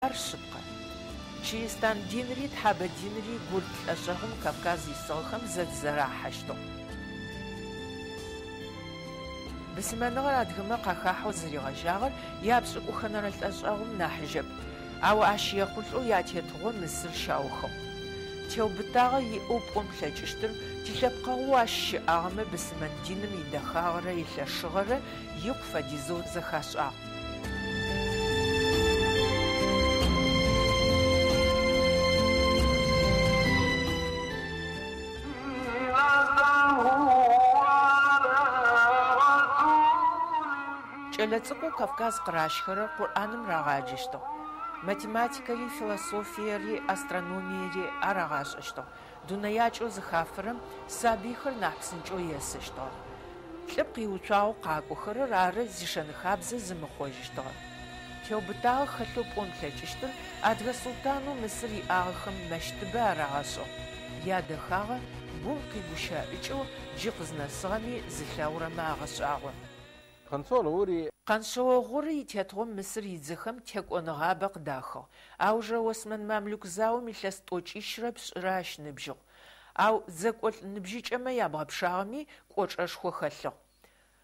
Ар шъыпкъэ. Чыристан динри тхьабэ динри гурыт лӏэшӏэгъум Кавказ исыгъэхэм зэдызэрахьэщтыгъ. Быслъымэныгъэр адыгэмэ къахахьэу зыригъэжьагъэр япшӏыкӏухэнэрэ лӏэшӏэгъум нахьыжьэп, ау ащ ехъулӏэу ятетыгъо Мысыр щаухыгъ. Теубытагъэ иӏэу пӏон плъэкӏыщтыр, тилъэпкъэгъоу ащ щыӏагъэмэ быслъымэн диным идэхагъэрэ илъэшыгъэрэ икъу фэдизэу зэхашӏагъ. Кӏэлэцӏыкӏоу Кавказ къыращхэрэр Къурӏаным рагъаджэщтыгъ. Математикэри, философиери, астрономиери арагъашӏэщтыгъ. Дунэякӏэу зыхафэрэм сабыйхэр нахь псынкӏэу есэщтыгъэх. Лӏыпкъ иуцуагъэу къакӏохэрэр ары зишэн-хабзэ зымыхъожьыщтыгъэр. Теубытагъэ хэлъэу пӏон плъэкӏыщтыр адыгэ султӏанэу Мысыр иӏагъэхэм мэщытыбэ арагъэшӏыгъ. Ядэхагъэ гум къигущыӏыкӏэу джы къызнэсыгъэми зылъэгъурэмэ агъэшӏагъо. Къаншъэо Гъуры итетыгъом Мысыр идзэхэм текӏоныгъабэ къыдахыгъ. Аужырэ Осмэн-мамлюк заом илъэс тӏокӏищрэ пшӏырэ ащ ыныбжьыгъ. Ау дзэкӏолӏ ныбжьыкӏэмэ ябгъэпшагъэми кӏочӏэшхо хэлъыгъ.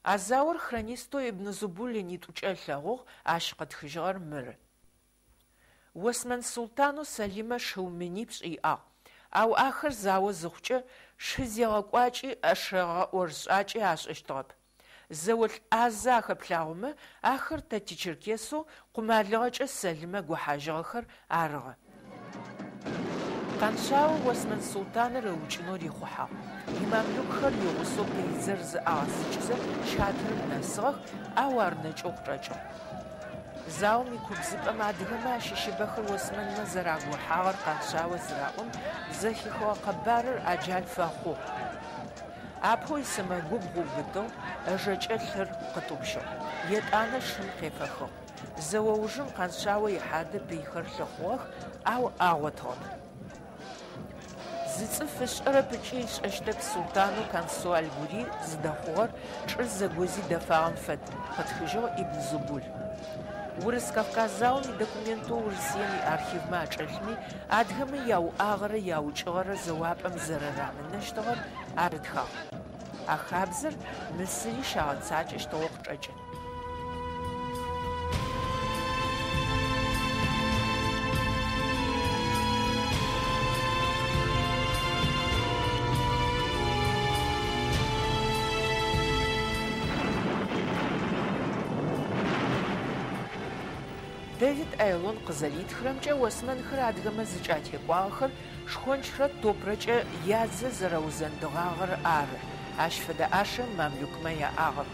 А заор хронистэу Ибн Зубуль ынитӏукӏэ ылъэгъугъ, ащ къытхыжьыгъэр мыры. Осмэн султӏанэу Сэлимэ шыу минипшӏ иӏагъ. Ау ахэр зао зыхъукӏэ, шы зегъэкӏуакӏи ӏэшэ гъэӏорышӏакӏи ашӏэщтыгъэп. Зэолӏ ӏазэ ахэплъагъомэ, ахэр тэ тичеркесэу къумалыгъэкӏэ Сэлымэ гохьажьыгъэхэр арыгъэ. Къаншъао Осмэн султӏаныр ыукӏынэу рихъухьагъ. Имамлюкхэр игъусэу пыидзэр зыӏагъэсыкӏызэ щатырым нэсыгъэх, ау ар нэкӏэу къычӏэкӏыгъ. Заом икубзыпӏэм адыгэмэ ащыщыбэхэр осмэнмэ зэрагохьагъэр Къаншъао зыраӏом, зэхихыгъэ къэбарыр аджал фэхъугъ. Апэу исэмэгубгъу ыубытыгъ, ыжэкӏэ лъыр къытӏупщыгъ. Етӏанэ шым къефэхыгъ. Зэо ужым Къаншъао ихьадэ пыйхэр лъыхъугъэх, ау агъотыгъэп. Зы цӏыф ышӏэрэп ыкӏи ышӏэщтэп султӏанэу Кансу аль-Гури зыдэхъугъэр чӏыр зэгози дэфагъэм фэд, къытхыжьыгъ Ибн Зубуль. Урыс-Кавказ заом идокументэу Урысыем иархивмэ ачӏэлъми адыгэмэ яуӏагъэрэ яукӏыгъэрэ зэуапӏэм зэрэрамынэщтыгъэр арытхагъ. А хабзэр Мысыри щагъэцакӏэщтыгъэу къычӏэкӏын. Дэвид Айлон къызэритхырэмкӏэ, осмэнхэр адыгэмэ зыкӏатекӏуагъэхэр шхончрэ топрэкӏэ ядзэ зэрэузэндыгъагъэр ары, ащ фэдэ ӏашэ мамлюкмэ яӏагъэп.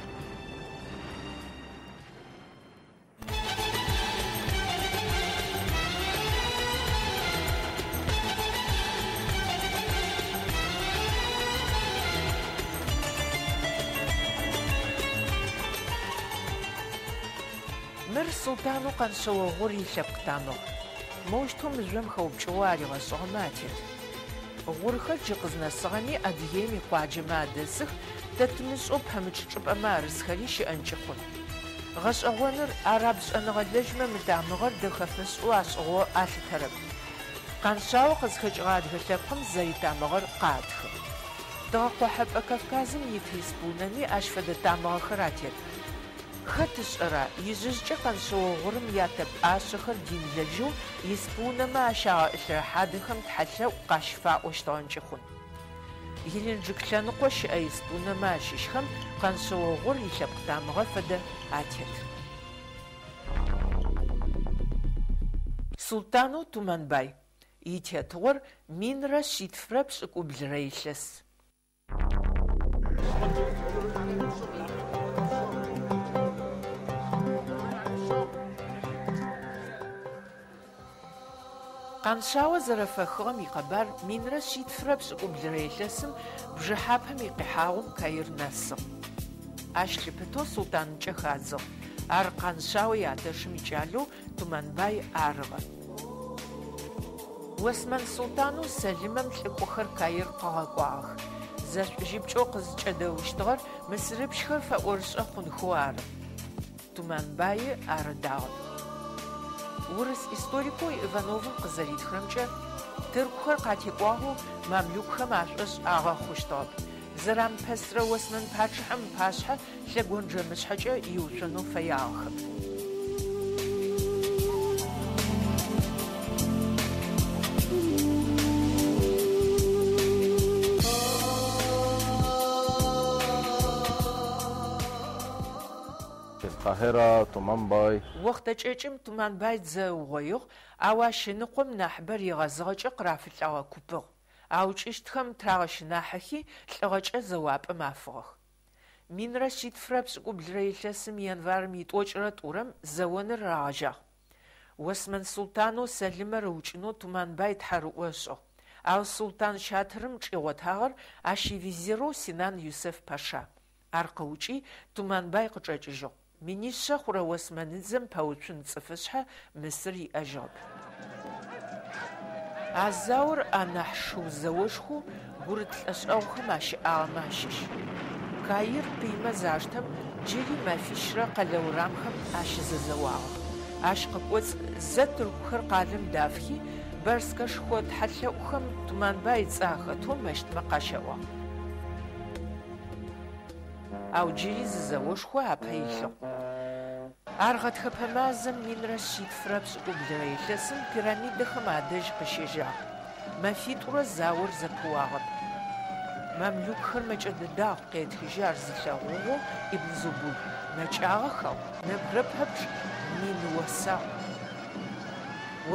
Мыр султӏанэу Къаншъэо Гъур илъэпкъ тамыгъ. Моущтэу мыжъом хэупкӏыгъэу аригъэшӏыгъэмэ атет. Гъурхэр джы къызнэсыгъэми Адыгеим икъуаджэмэ адэсых, тэ тымышӏэу пэмыкӏ чӏыпӏэмэ арысхэри щыӏэнкӏи хъун. Гъэшӏэгъоныр, араб шӏэныгъэлэжьмэ мы тамыгъэр дэхэфэшӏэу ашӏыгъэу алъытэрэп. Къаншъао къызхэкӏыгъэ адыгэ лъэпкъым зэритамыгъэр къатхы. Тыгъэкъохьэпӏэ Кавказым ит испунэми ащ фэдэ тамыгъэхэр атет. Хэт ышӏэра, ижъыжькӏэ Къаншъэо Гъурым ятэ пӏашъэхэр динлэжьэу испунэмэ ащагъэӏылъырэ хьадэхэм тхьэлъэӏу къащыфаӏощтыгъэнкӏи хъун. Геленджик лъэныкъо щыӏэ испунэмэ ащыщхэм Къаншъэо Гъур илъэпкъ тамыгъэ фэдэ атет. Султӏанэу Туманбай итетыгъор минрэ шъитфрэ пшӏыкӏублырэ илъэс. Къаншъао зэрэфэхыгъэм икъэбар минрэ шъитфрэ пшӏыкӏублырэ илъэсым бжыхьапэм икъихьагъум Каир нэсыгъ. Ащ лъыпытэу султӏаныкӏэ хадзыгъ. Ар Къаншъао ятэшым икӏалэу Туманбай арыгъэ. Осмэн султӏанэу Сэлымэм лӏыкӏохэр Каир къыгъэкӏуагъэх. Зэшӏужьыпкӏэу къызыкӏэдэущтыгъэр мысырыпщхэр фэӏорышӏэ хъунхэу ары. Туманбаи ар ыдагъэп. Урыс историкэу Ивановым къызэритхырэмкӏэ, тыркухэр къатекӏуагъэу мамлюкхэм ашӏошъ агъэхъущтыгъэп. Зэрамыпэсырэ Осмэн пачъыхьэм ыпашъхьэ лъэгонджэмышъхьэкӏэ иуцонэу фэягъэхэп. في القاهرة تمنباي. Охътэ кӏэкӏым Туманбай дзэ ыугъоигъ, ау ащ ыныкъом нахьыбэр егъэзыгъэкӏэ къырафылӏэгъэ купыгъ. Аукӏыщтхэм тырагъэщынахьыхи, лӏыгъэкӏэ зэуапӏэм афыгъэх. 1170 илъэсым январым итӏокӏырэ тӏурэм зэоныр рагъэжьагъ. Осмэн султӏанэу Сэлымэр ыукӏынэу Туманбай тхьэрыӏо ышӏыгъ. Ау султӏан щатырым чӏигъотагъэр ащ ивизирэу Синан Юсеф паша. Ар къыукӏи Туманбай къычӏэкӏыжьыгъ. 1000 хъурэ осмэныдзэм пэуцун цӏыфышъхьэ Мысыр иӏэжьыгъэп. А заор анахь шыу зэошхоу гурыт лӏэшӏэгъухэм ащыӏагъэмэ ащыщ. Каир пыймэ заштэм джыри мэфищрэ къэлэ урамхэм ащызэзэуагъэх. Ащ къыкӏоцӏ зэ тыркухэр къалэм дафхи, бэрскэшхо тхьэлъэӏухэм Туманбай ыцӏэ ахэтэу мэщтмэ къащаӏуагъ. Ау джыри зы зэошхо апэ илъыгъ. Ар гъэтхэпэ мазэм 1170 илъэсым пирамидэхэм адэжь къыщежьагъ. Мэфитӏурэ заор зэпыуагъэп. Мамлюкхэр мэкӏэ дэдагъ, къетхыжьы ар зылъэгъугъэу Ибн Зубуль. Мэкӏагъэх, ау нэбгырэ пэпчъ мин осагъ.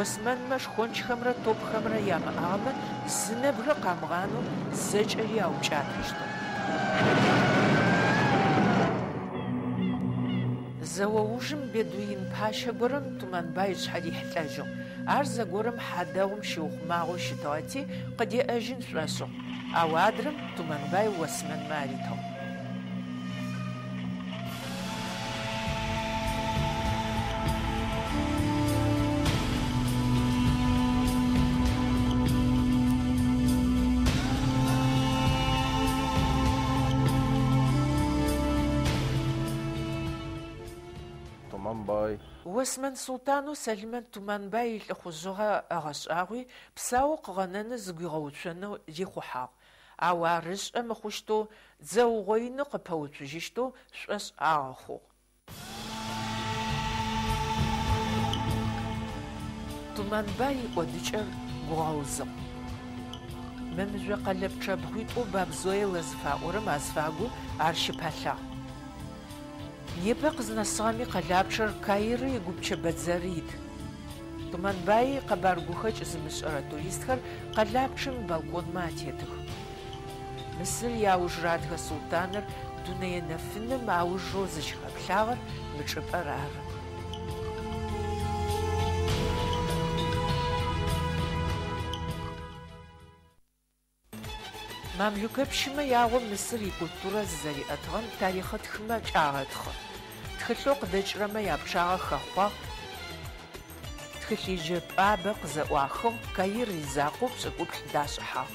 Осмэнмэ шхончхэмрэ топхэмрэ ямыӏагъэмэ зы нэбгырэ къамыгъанэу зэкӏэри аукӏатэщтыгъ. Зэо ужым бедуин пащэ горэм Туманбай ышъхьэ рихьылӏэжьыгъ. Ар зэгорэм хьадэгъум щыухъумагъэу щытыгъэти, къыдеӏэжьын шӏошӏыгъ. Ау адрэм Туманбай осмэнмэ аритыгъ. Туманбай. Осмэн султӏанэу Сэлымэ Туманбай илӏыхъужъыгъэ ыгъэшӏагъуи, псаоу къыгъэнэнэу зыгуигъэуцонэу рихъухьагъ. Ау ар ышӏэ мыхъущтэу, дзэ угъоинэу къыпэуцужьыщтэу шӏошъ агъэхъугъ. Туманбай икӏодыкӏэ гугъэузыгъ. Мы мыжъо къэлэпчъэ бгъуитӏоу Бабзоела зыфаӏорэм азыфагу ар щыпэлъагъ. Непэ къызнэсыгъэми къэлапчъэр Каиры игупчэ бэдзэры ит. Туманбай икъэбар гухэкӏ зымышӏэрэ туристхэр къэлапчъэм ибалконмэ атетых. Мысыр иаужырэ адыгэ султӏаныр дунэе нэфынэм аужэу зыщыхэплъагъэр мы чӏыпӏэр ары. Мамлюкэпщымэ ягъом Мысыр икультурэ зызэриӏэтыгъэм тарихъытхымэ кӏагъэтхъы. Тхылъэу къыдэкӏырэмэ япчъагъэ хэхъуагъ, тхылъеджэпӏабэ къызэӏуахыгъ, Каир изакъоу 70 дашӏыхьагъ.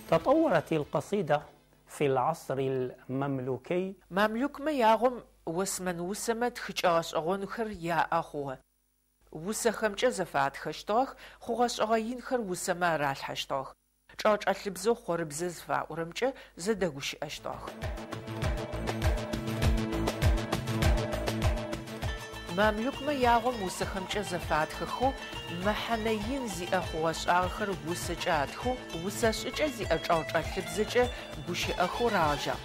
تطورت القصيدة في العصر المملوكي. Мамлюкмэ ягъом осмэн усэмэ тхыкӏэ гъэшӏэгъонхэр яӏэ хъугъэ. Усэхэмкӏэ зэфатхэщтыгъэх, хъугъэ-шӏэгъэ инхэр усэмэ аралъхьэщтыгъэх. Чӏэгъчӏэлъыбзэу хъорыбзэ зыфаӏорэмкӏэ зэдэгущыӏэщтыгъэх. Мамлюкмэ ягъом усэхэмкӏэ зэфатхэхэу, мэхьэнэ ин зиӏэ хъугъэ-шӏагъэхэр усэкӏэ атхэу, усэ шӏыкӏэ зиӏэ чӏэгъчӏэлъыбзэкӏэ гущыӏэхэу рагъэжьагъ.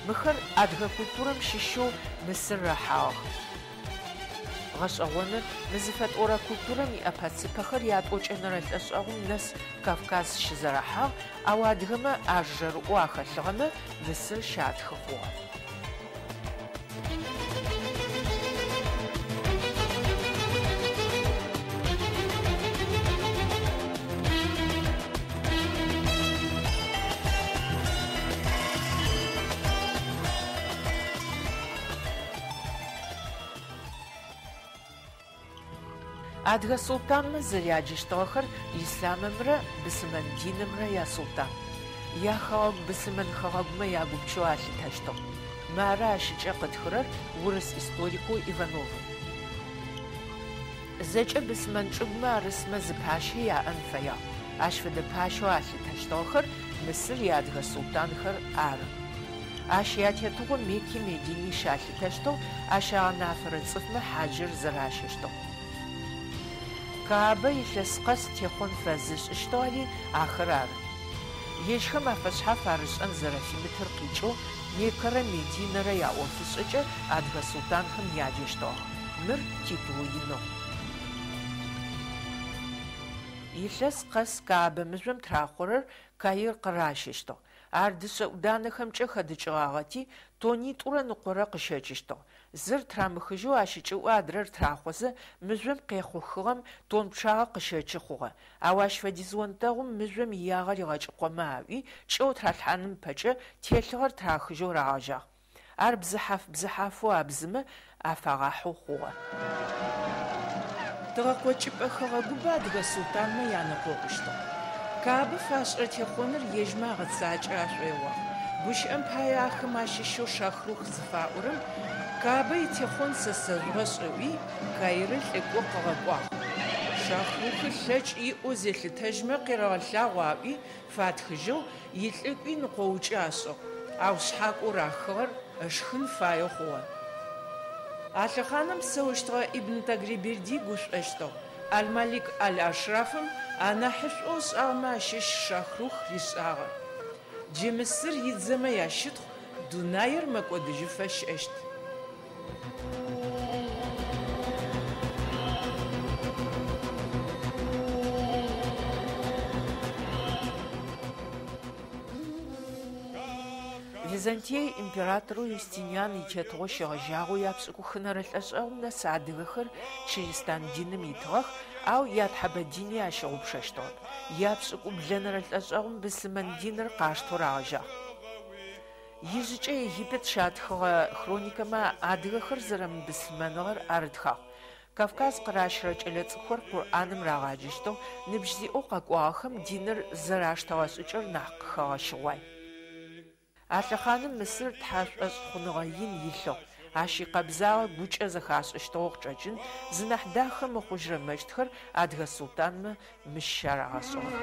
Мыхэр адыгэ культурэм щыщэу Мысыр рахьагъэх. Гъэшӏэгъоныр мы зыфэтӏорэ культурэм иӏэпэ-цыпэхэр ятӏокӏэнэрэ лӏэшӏэгъум нэс Кавказ щызэрахьагъ, ау адыгэмэ ар жэрыӏоу ахэлъыгъэмэ Мысыр щатхы хъугъэ. Адыгэ султӏанмэ зэряджэщтыгъэхэр ислъамымрэ бысымэн динымрэ ясултӏан. Яхэгъэгу бысымэн хэгъэгумэ ягупчэу алъытэщтыгъ. Мары ащыкӏэ къытхырэр урыс историкэу Ивановым. Зэкӏэ быслъымэн чӏыгумэ арысмэ зы пащэ яӏэн фэягъ. Ащ фэдэ пащэу алъытэщтыгъэхэр Мысыр иадыгэ султӏанхэр ары. Ащ ятетыгъо Мекки Медини щалъытэщтыгъ, ащ агъэнафэрэ цӏыфмэ хьаджыр зэращэщтыгъ. Каабэ илъэс къэс техъон фэзышӏыщтыгъэри ахэр ары. Ежьхэм афэшъхьаф ар ышӏэн зэрэфимытыр къикӏэу Меккэрэ Мединэрэ яӏофышӏэкӏэ адыгэ султӏанхэм яджэщтыгъэх. Мыр титул иныгъ. Илъэс къэс Каабэ мыжъом трахъорэр Каир къыращыщтыгъ. Ар дышъэ ӏуданэхэмкӏэ хэдыкӏыгъагъэти, тонитӏурэ ныкъорэ къыщэчыщтыгъ. Зыр трамыхыжьэу ащ ыкӏыӏу адрэр трахъозэ, мыжъом къехъухыгъэм тонн пчъагъэ къыщэчы хъугъэ. Ау ащ фэдиз онтэгъум мыжъом иягъэ ригъэкӏыкъомэ аӏуи, кӏэу тралъхьаным пэкӏэ, телъыгъэр трахыжьэу рагъэжьагъ. Ар бзыхьаф-бзыхьафэу абзымэ афагъахьэу хъугъэ. Тыгъэкъокӏыпӏэ хэгъэгубэ адыгэ султӏанмэ янэкъокъущтыгъ. Каабэ фашӏырэ техъоныр ежьмэ агъэцакӏэ ашӏоигъуагъ. Гущыӏэм пае ахэм ащыщэу Шахрух зыфаӏорэм Каабэ итехъон сэ сэжъугъэшӏ ыӏуи, Каиры лӏыкӏо къыгъэкӏуагъ. Шахрухы лъэкӏ иӏэу зелъытэжьмэ къерэгъэлъагъу аӏуи фатхыжьыгъ, илӏыкӏуи ныкъоукӏы ашӏыгъ, ау шъхьакӏоу рахыгъэр ышхын фаеу хъугъэ. А лъэхъаным псэущтыгъэ Ибн Тагриберди гушӏощтыгъ, Аль-Малик аль-Ашрафым анахьышӏоу ышӏагъэмэ ащыщ Шахрух ришӏагъэр. Джы Мысыр идзэмэ ящытхъу дунаир мэкӏодыжьыфэ щыӏэщт. Византие императорэу Юстиниан итетыгъо щегъэжьагъэу япшӏыкӏухынэрэ лӏэшӏэгъум нэс адыгэхэр чыристан диным итыгъэх, ау ятхьэбэ дини ащыгъупшэщтыгъэп. Япшӏыкӏублэнэрэ лӏэшӏэгъум быслъымэн диныр къаштэу рагъэжьагъ. Ижъыкӏэ Египет щатхыгъэ хроникэмэ адыгэхэр зэрэмыбыслъымэныгъэр арытхагъ. Кавказ къыращырэ кӏэлэцӏыкӏухэр Къурӏаным рагъаджэщтыгъ, ныбжь зиӏэу къэкӏуагъэхэм диныр зэраштэгъэ шӏыкӏэр нахь къыхэгъэщыгъуай. А лъэхъаным Мысыр тхьэшӏошъхъуныгъэ ин илъыгъ. Ащ икъэбзагъэ гукӏэ зэхашӏэщтыгъэу къычӏэкӏын, зынахь дахэ мыхъужьырэ мэщытхэр адыгэ султӏанмэ мыщ щарагъэшӏыгъэх.